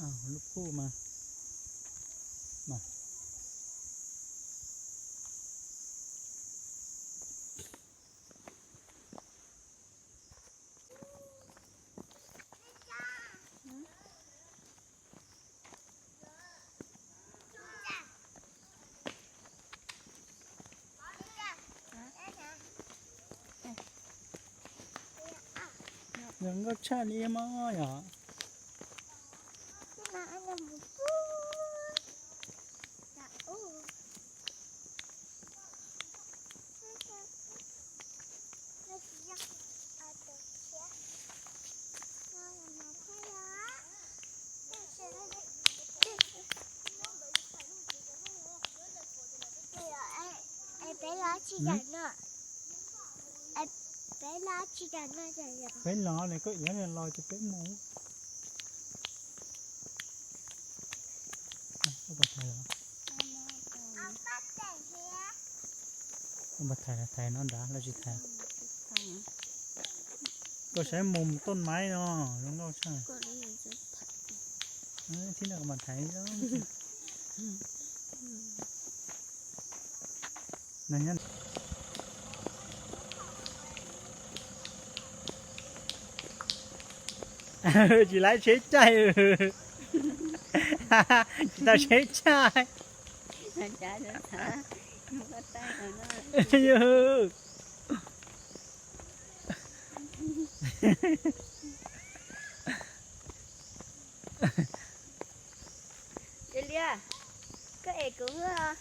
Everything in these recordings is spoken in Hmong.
Lub phuj mas. Zoo nkauj tshaj li mog yom. Peb los ne, koj iab los ces peb mus. Ua pas thaiv los, ua pas thaiv, thaiv no nrad los tsis thaiv? Koj saib mus toj maib no zoo nkauj tshaj. Thib no mas thaiv. Tsis laib tsheb caij. Tsis tau tsheb caij. Liaj, koj es kuv os.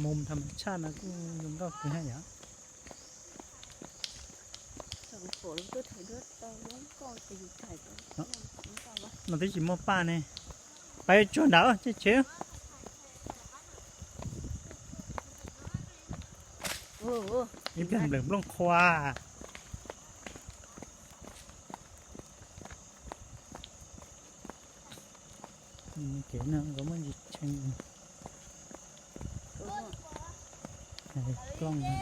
Mus tham tshaj no kuj zoo nkauj kawg thiab yom. No twb tsis muaj paj ne. Pab tsuag nrad ces tsev. Ib pliag nplawm nplooj qhua. Kev no nkawd muaj ntsis tshee. Plooj no.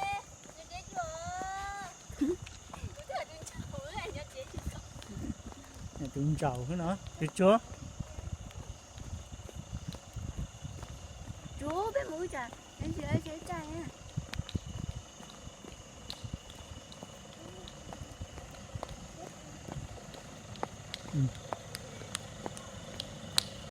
Tus ntsaum xwb no, tus tsuag. Tsuag, peb mus wb tsam, peb tsis tsheb caij na.